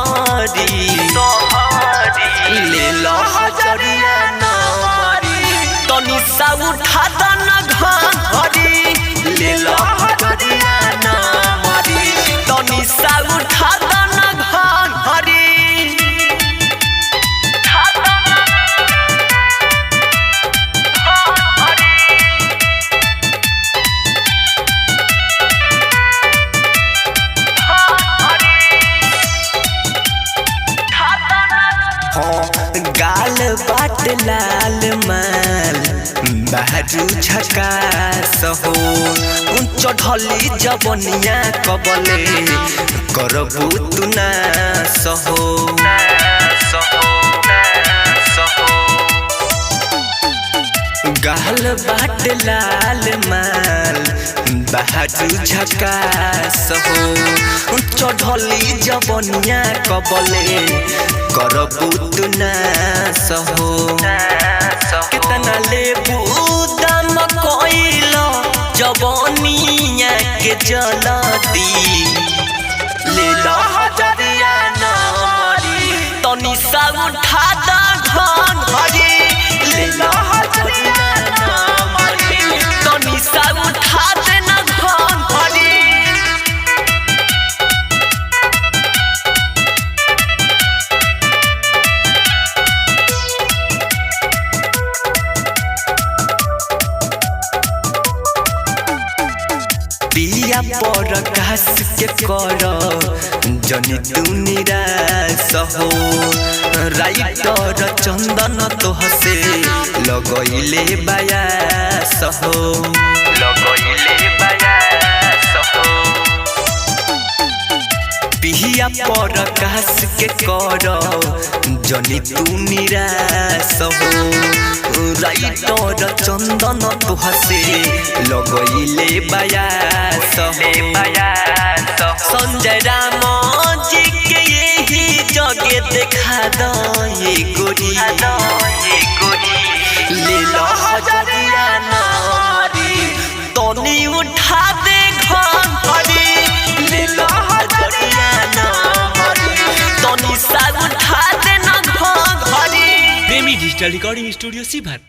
सहरी ले लो हजरिया नारी तनी सा उठा दन घरी ले लो हजरिया नारी तनी सा उठा दन घरी। हाँ, गाल बाट लाल माल बाजू झकास हो चढ़ली जबनिया कबले करबू तू ना सहो। गाल बाट लाल माल बाजू झकास हो चढ़ली जबनिया कबले करबू तू ना सहो। कितना लेबू दाम कोइल जबनिया के जलती ले लो हजरिया नारी तनी सा उठा दा घन हरी ले लो हजरिया नारी तनी सा उठा दे ना घन हरी। पिया पर घास के कर जनी तू निराश हो राइटर चंदन तोहसे लगैले बायास हो लगैले बायास हो। पिया पर घास के कर जनी तू निराश हो राइटर चंदन तोहसे लगैले बायास हो। संजय राम जी के यही जगे देखा दो ये गोरी ले लो हजरिया नारी तनी उठा दे घरी ले लो हजरिया नारी तनी सा उठा दे ना घरी। प्रेमी डिजिटल रिकॉर्डिंग स्टूडियो सीभर।